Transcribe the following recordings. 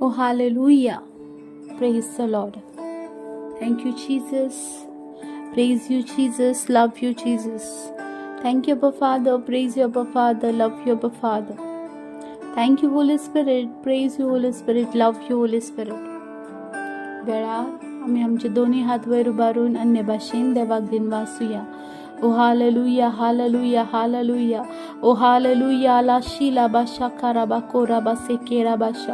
Oh hallelujah, praise the Lord. Thank you Jesus, praise you Jesus, love you Jesus. Thank you Abba Father, praise you Abba Father, love you Abba Father. Thank you Holy Spirit, praise you Holy Spirit, love you Holy Spirit. वेळार आमी आमचे दोनी हात वयर उबारून अन्य भाशेन देवाक दिनवासुया. ओ hallelujah, hallelujah, hallelujah. ओ हालेलुया. ला शिला बाशा काराबा कोराबा सेकेरा बाशा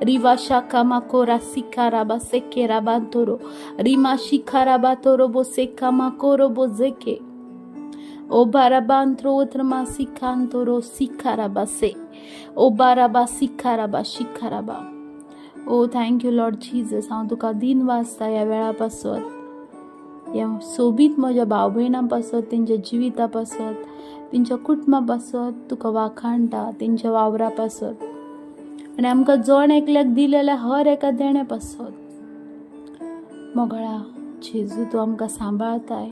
रिवा शाका माकोरा सिकाराबा सेकेरा बांतोरो रिमा शिखाराबा तोरो बो सेका माकोरो बो जेके ओ बाराबांत्रो उत्रमा सिकांतोरो सिकाराबा से ओ बाराबा सिकाराबा शिकाराबा. ओ thank you Lord Jesus. हांव तुका दिन वाचता ह्या वेळा पासत, ह्या सोबीत म्हज्या भाव भयणां पासत, तेंच्या जिविता पासत, तेंच्या कुटुंबा पासत तुका वाखाणटा, तेंच्या वावरा पासत आनी आमकां जण एकल्याक दिलेल्या हर एका देण्या पासत. मोगळा जेजू, तूं आमकां सांबाळताय,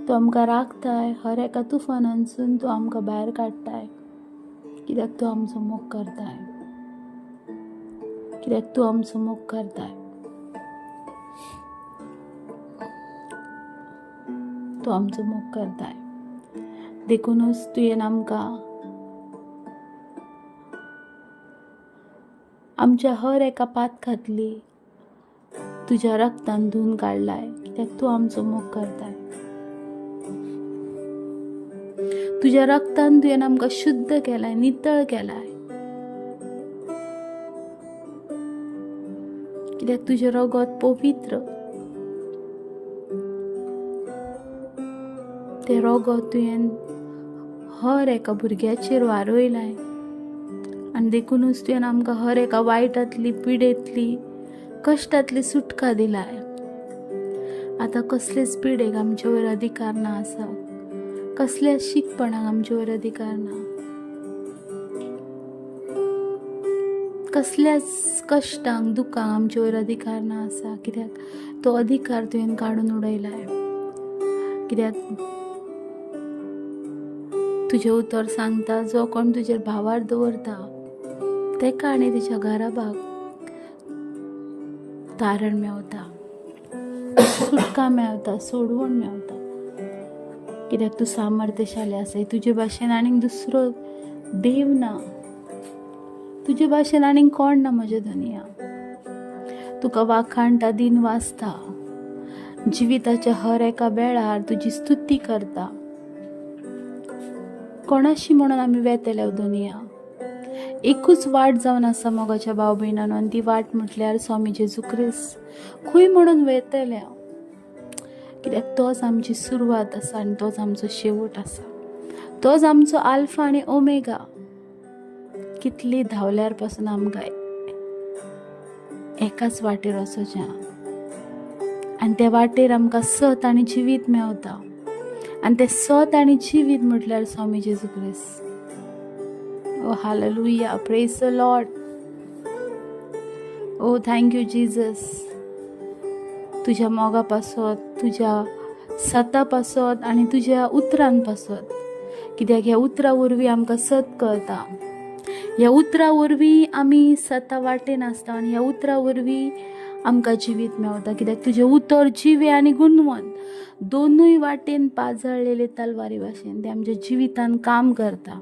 तूं आमकां राखताय, हर एका तुफानांसून तूं आमकां भायर काडटाय, कित्याक तूं आमचो मोग करताय, कित्याक तूं आमचो मोग करताय. तूं आमचो मोग करताय देखूनच तुवें आमकां आमच्या हर एका पातकांतली तुज्या रक्तान धुवन काडलाय, कित्याक तूं आमचो मोग करताय. तुज्या रक्तान तुवें आमकां शुद्ध केलाय, नितळ केलाय, कित्याक तुजें रगत पवित्र. तें रगत तुवें हर एका भुरग्याचेर वारयलाय आनी देखूनच तुवें आमकां हर एका वायटांतली, पिडेंतली, कश्टांतली सुटका दिलाय. आतां कसलेच पिडेक आमचे वयर अधिकार ना आसा, कसल्याच शिकपणाक आमचे वयर अधिकार ना, कसल्याच कश्टांक, दुखांक आमचे वयर अधिकार ना आसा, कित्याक तो अधिकार तुवें काडून उडयलाय. कित्याक तुजें उतर सांगता, जो कोण तुजेर भावार दवरता तेका आनी तिच्या घराबाक तारण मेवता, सुटका मेवता, सोडवण मेवता, कित्याक तूं सामर्थ्यशाली आसा. तुजे भाशेन आनीक दुसरो देव ना, तुजे भाशेन आनीक कोण ना म्हज्या धनया. तुका वाखाणटा, दिन वाचता, जिविताच्या हर एका वेळार तुजी स्तुती करता. कोणाशी म्हणून आमी वेतले दुनिया, एकूच वाट जावन आसा मोगाच्या भाव भयणानो, आनी ती वाट म्हटल्यार स्वामी जेजू क्रिस्त. खंय म्हणून वेतले, कित्याक तोच आमची सुरवात आसा आनी तोच आमचो शेवट आसा, तोच आमचो आल्फा आनी ओमेगा. कितली धांवल्यार पासून आमकां एकाच वाटेर वचोचें आनी त्या वाटेर आमकां सत आनी जिवीत मेवता, आनी तें सत आनी जिवीत म्हटल्यार स्वामी जेजू क्रिस्त. ओ hallelujah, praise the Lord. Oh thank you Jesus. तुज्या मोगा पासत, तुज्या सता पासत आनी तुज्या उतरान पासत, कित्याक ह्या उतरा वरवीं आमकां सत कळटा, ह्या उतरा वरवीं आमी सता वाटेन आसता आनी ह्या उतरा वरवीं आमकां जिवीत मेवता, कित्याक तुजें उतर जिवें आनी गुणवंत, दोनूय वाटेन पाजळलेले तलवारी भाशेन तें आमच्या जिवितान काम करता,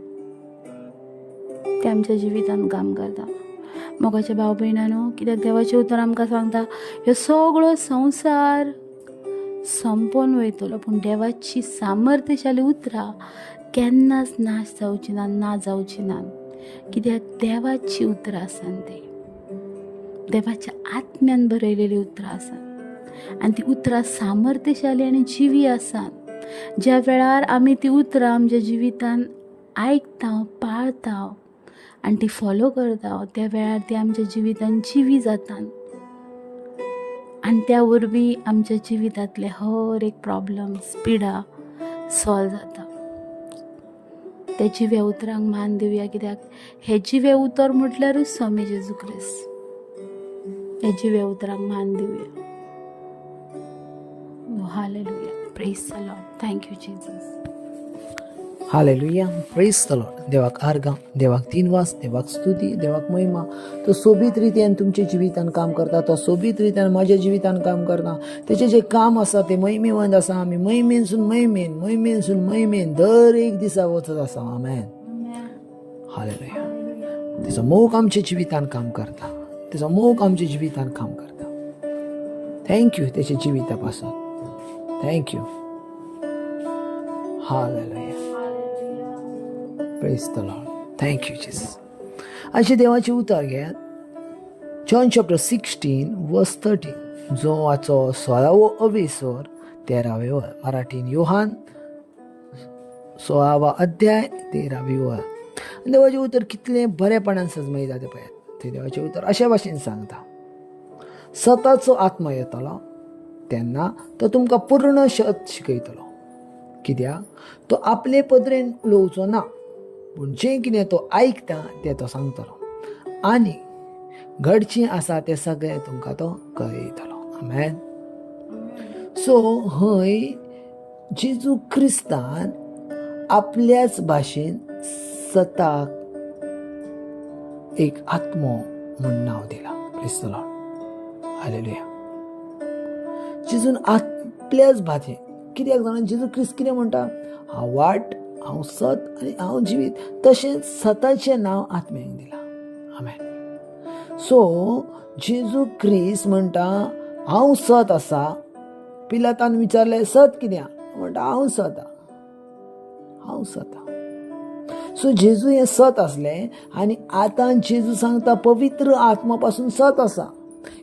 तें आमच्या जिवितान काम करता. मोगाच्या भाव भयणानो, कित्याक देवाचें उतर आमकां सांगता ह्यो सगळो संवसार संपोवन वयतलो, पूण देवाची सामर्थ्यशाली उतरां केन्नाच नाश जावची ना, ना जावची ना, कित्याक देवाची उतरां आसा ती देवाच्या आत्म्यान बरयलेली उतरां आसा आनी ती उतरां सामर्थ्यशाली आनी जिवी आसा. ज्या वेळार आमी ती उतरां आमच्या जिवितान आयकता, पाळता आनी ती फॉलो करता, त्या वेळार ती आमच्या जिवितान जिवी जाता आनी त्या वरवीं आमच्या जिवितांतले हर एक प्रॉब्लम्स, पिडा सॉल्व जाता. त्या जिव्या उतरांक मान दिवया, कित्याक हे जिवे उतर म्हटल्यारूच स्वामी जेजू क्रिस्त. ह्या जिव्या उतरांक मान दिवया. Hallelujah, praise the Lord. Thank you Jesus. Hallelujah, प्रेज the Lord. देवाक आर्गां, देवाक तीन वास, देवाक स्तुती, देवाक महिमा. तो सोबीत रित्यान तुमच्या जिवितान काम करता, तो सोबीत रित्यान म्हाज्या जिवितान काम करता. तेचें जें काम आसा तें महिमेवंत आसा. आमी महिमेनसून महिमेन, महिमेनसून महिमेन दर एक दिसा वचत आसा. आमेन, हालेलुया. तेचो मोग आमच्या जिवितान काम करता, तेचो मोग आमच्या जिवितान काम करता. Thank you तेच्या जिविता पासून. Thank you. Hallelujah, praise the Lord. Thank you Jesus. अशें देवाचें उतर घेयात, जॉन चॅप्टर 16 वर्स 13, जोवाचो 16वो अवेसर 13वे वर. मराठीन योहान 16वा अध्याय 13वी वर. आनी देवाचें उतर कितलें बरेपणान सजमयता तें पळयात. तें देवाचें उतर अशा भाशेन सांगता, सताचो आत्मा येतलो तेन्ना तो तुमकां पूर्ण शत शिकयतलो, कित्याक तो आपले पदरेन उलोवचो ना, पूण जें कितें तो आयकता तें तो सांगतलो आनी घडचें आसा तें सगळें तुमकां तो कळयतलो. आमेन. सो हय जेजू क्रिस्तान आपल्याच भाशेन सताक एक आत्मो म्हूण नांव दिलां. Praise the Lord, hallelujah. जेजून आपल्याच भाशेन, कित्याक जाणा, जेजू क्रिस्त कितें म्हणटा, हांव वाट, हांव सत आनी हांव जिवीत. तशेंच सताचें नांव आत्म्याक दिलां. आमेन. सो जेजू क्रिस्त म्हणटा हांव सत आसा. पिलातान विचारलें सत कित्याक, म्हणटा हांव सत आहा, हांव सत आहा. सो जेजू हें सत आसलें आनी आतां जेजू सांगता पवित्र आत्मा पासून सत आसा,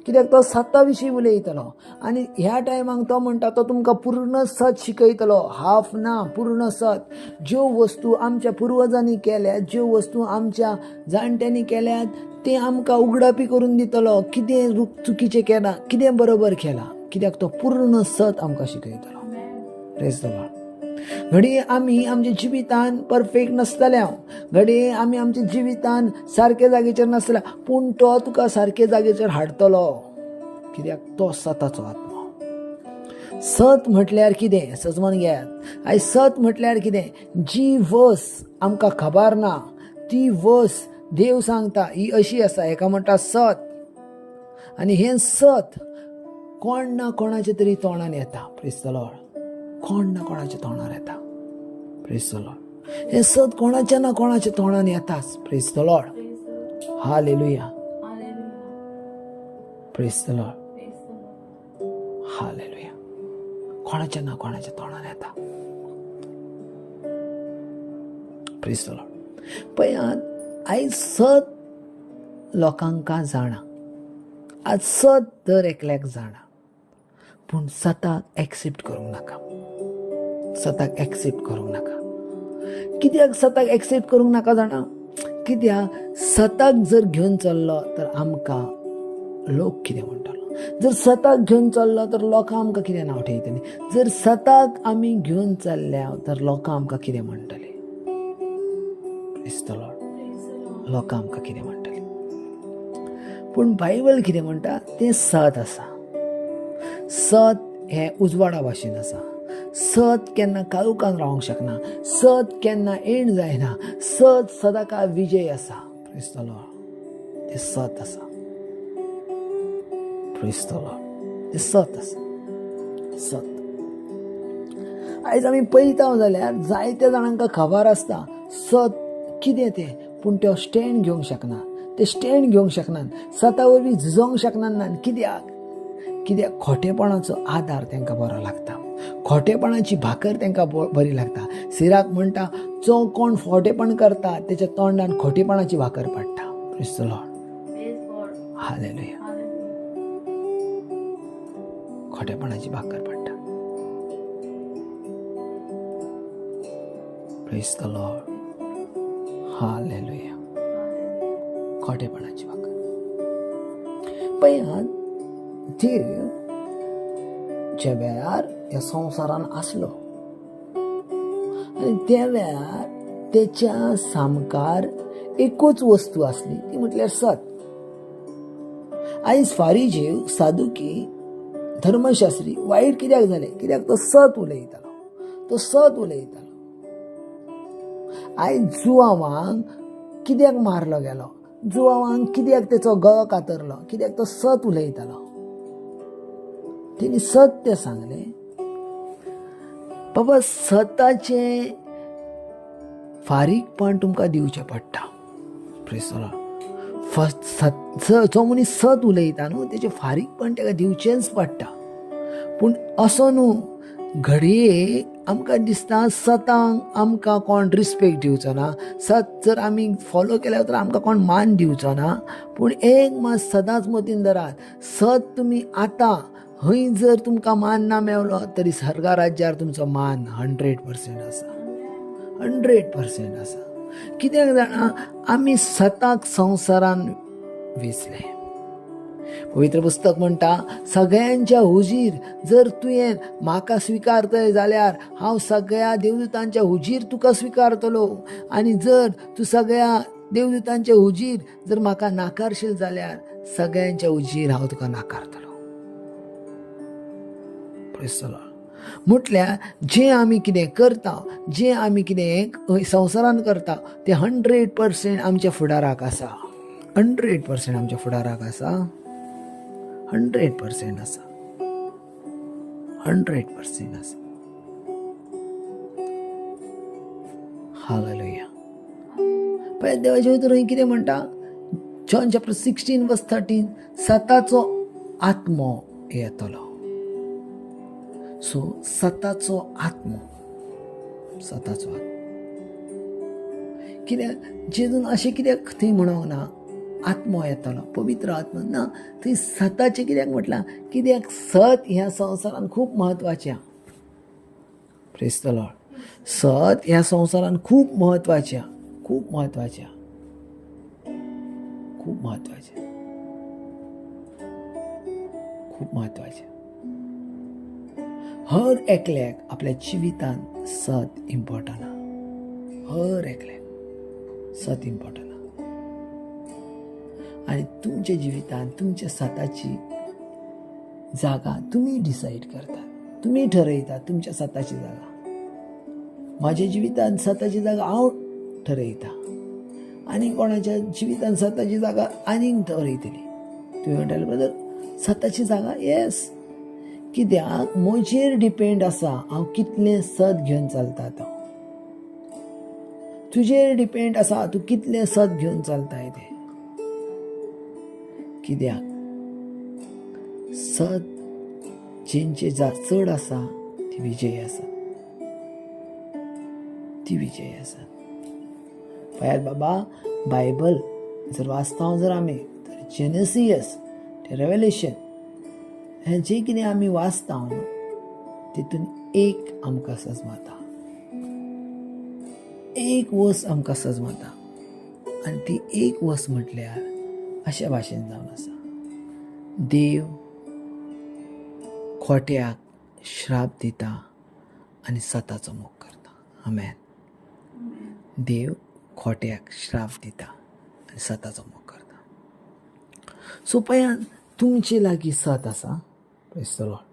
कित्याक तो सता विशीं उलयतलो. आनी ह्या टायमाक तो म्हणटा तो तुमकां पूर्ण सत शिकयतलो, हाफ ना, पूर्ण सत. ज्यो वस्तू आमच्या पुर्वजांनी केल्यात, ज्यो वस्तू आमच्या जाणट्यांनी केल्यात तें आमकां उगडापी करून दितलो, कितें चुकीचें केलां, कितें बरोबर केलां, कित्याक तो पूर्ण सत आमकां शिकयतलो. Praise the Lord. घडये आमी आमच्या जिवितान परफेक्ट नासतले, घडये आमी आमच्या जिवितान सारके जागेचेर नासतले, पूण तो तुका सारके जागेचेर हाडटलो, कित्याक तो सताचो आत्मो. सत म्हटल्यार कितें सजमन घेयात. आयज सत म्हटल्यार कितें, जी वस आमकां खबर ना ती वस देव सांगता ही अशी आसा, हेका म्हणटा सत. आनी हें सत कोण ना कोणाच्या तरी तोंडान येता. Praise the Lord. कोण ना कोणाच्या तोंडार येता. Praise the Lord. हें सत कोणाच्या ना कोणाच्या तोंडान येताच. Praise the Lord, hallelujah. Praise the Lord, hallelujah. कोणाच्या ना कोणाच्या तोंडान येता. Praise the Lord. पळयात, आयज सत लोकांक जाणा, आज सत दर एकल्याक जाणा, पूण सताक एक्सेप्ट करूंक नाका, सताक एक्सेप्ट करूंक नाका. कित्याक सताक एक्सेप्ट करूंक नाका जाणा, कित्याक सताक जर घेवन चल्लो तर आमकां लोक कितें म्हणटलो, जर सताक घेवन चल्लो तर लोकां आमकां कितें नांव ठेयतलीं, जर सताक आमी घेवन चल्ल्या तर लोकां आमकां कितें म्हणटलीं. Praise the Lord. लोकां आमकां कितें म्हणटलीं, पूण बायबल कितें म्हणटा तें सत आसा. सत हें उजवाडा भाशेन आसा. सत केन्ना काळोखान रावंक शकना, सत केन्ना एंड जायना, सत सदांकाळ विजय आसा. Praise the Lord. तें सत आसा. Praise the Lord. तें सत आसा, सत. आयज आमी पळयता जाल्यार जायत्या जाणांक खबर आसता सत कितें तें, पूण त्यो स्टँड घेवंक शकना, ते स्टँड घेवंक शकनात, सता वरवीं झुजोंक शकनात. कित्याक, कित्याक खोटेपणाचो आदार तांकां बरो लागता, खोटेपणाची भाकर तांकां बरी लागता. सिराक म्हणटा जो कोण खोटेपण करता तेच्या तोंडान खोटेपणाची भाकर पडटा. Praise the Lord, hallelujah. खोटेपणाची Bhaker पडटा. Praise the Lord, hallelujah. खोटेपणाची Bhaker. पळयात, देव ज्या वेळार ह्या संवसारान आसलो आनी त्या वेळार तेच्या सामकार एकूच वस्तू आसली, ती म्हटल्यार सत. आयज फारीजेव, सादुकी, धर्मशास्त्री वायट कित्याक जाले, कित्याक तो सत उलयतालो, तो सत उलयतालो. आयज जुवांवांक कित्याक मारलो गेलो, जुवांवांक कित्याक तेचो गळो कातरलो, कित्याक तो सत उलयतालो. तेणी सत तें सांगलें. बाबा, सताचें फारीकपण तुमकां दिवचें पडटा. प्रेज the Lord. फस्ट जो मनीस सत उलयता न्हू, तेचें फारीकपण ताका दिवचेंच पडटा. पूण असो न्हू, घडये आमकां दिसता सतांक आमकां कोण रिस्पेक्ट दिवचो ना, सत जर आमी फॉलो केल्यार तर आमकां कोण मान दिवचो ना. पूण एक मात सदांच मतीन धरात, सत तुमी आतां हय जर तुमकां मान ना मेवलो तरी सर्गा राज्यार तुमचो मान 100% आसा, 100% आसा. कित्याक जाणा, आमी सताक संवसारान वेंचले. पवित्र पुस्तक म्हणटा, सगळ्यांच्या हुजीर जर तुवें म्हाका स्विकारतय जाल्यार हांव सगळ्या देवदूतांच्या हुजीर तुका स्विकारतलो, आनी जर तूं सगळ्या देवदूतांच्या हुजीर जर म्हाका नाकारशील जाल्यार सगळ्यांच्या हुजीर हांव तुका नाकारतलो. Praise the Lord. म्हटल्यार जें आमी कितें करता, जें आमी कितें संवसारान करता, तें 100% आमच्या फुडाराक आसा, 100% आमच्या फुडाराक आसा, 100% आसा, 100% आसा. हालेलुया. पळय देवाचें उतर कितें म्हणटा, John chapter 16 verse 13, सताचो आत्मो येतलो. सो सताचो आत्मो, सताचो आत्मो कित्याक जेजून अशें कित्याक थंय म्हणूंक ना आत्मो येतलो, पवित्र आत्मो ना, थंय सताचें कित्याक म्हटलां? कित्याक सत ह्या संवसारान खूब म्हत्वाचें. Praise the Lord. सत ह्या संवसारान खूब म्हत्वाचें, खूब म्हत्वाचें, खूब म्हत्वाचें, खूब म्हत्वाचें. हर एकल्याक आपल्या जिवितान सत इम्पॉर्टंट आहा, हर एकल्याक सत इम्पॉर्टंट आहा. आनी तुमच्या जिवितान तुमच्या सताची जागा तुमी डिसायड करतात, तुमी ठरयतात तुमच्या सताची जागा. माझ्या जिवितान सताची जागा हांव ठरयता, आनी कोणाच्या जिवितान सताची जागा आनीक ठरयतली. तुमी म्हणटाले ब्रदर सताची जागा, येस, कित्याक म्हजेर डिपेंड आसा हांव कितलें सत घेवन चलता तो. तुजेर डिपेंड आसा तूं कितलें सत घेवन चलताय तें. कित्याक सत जेंचे चड आसा ती विजयी आसा, ती विजयी आसा. पळयात बाबा, बायबल जर वाचता जर आमी तर जेनेसिस ते रेवलेशन हें जें कितें आमी वाचता न्हू तितून एक आमकां सजमाता, एक वस्त आमकां सजमाता. आनी ती एक वस्त म्हटल्यार अशा भाशेन जावन आसा, देव खोट्याक श्राप दिता आनी सताचो मोग करता. आमेन. देव खोट्याक श्राप दिता आनी सताचो मोग करता. सो पळयात तुमचे लागीं सत आसा. Praise the Lord.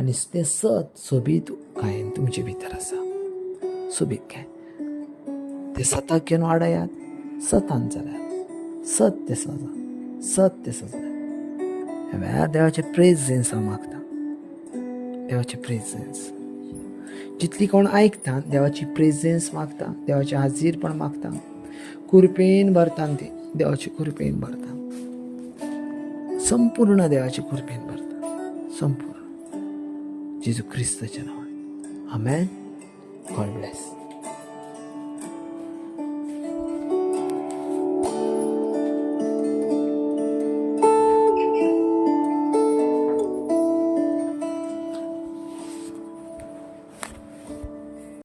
आनी तें सत सोबीत कायन तुमचे भितर आसा, सोबीत काय तें सताक घेवन वाडयात, सतान चलात, सत तें सजा, सत तें सजा. ह्या वेळार देवाचें प्रेजेन्स हांव मागता, देवाचें प्रेजेन्स. जितली कोण आयकता देवाची प्रेजेन्स मागता, देवाचें हाजीरपण मागता, कृपेन भरता, ती देवाची कृपेन भरता, संपूर्ण देवाची कृपेन भरता, संपूर्ण जेजू क्रिस्ताच्या नांवान. आमेन. God bless.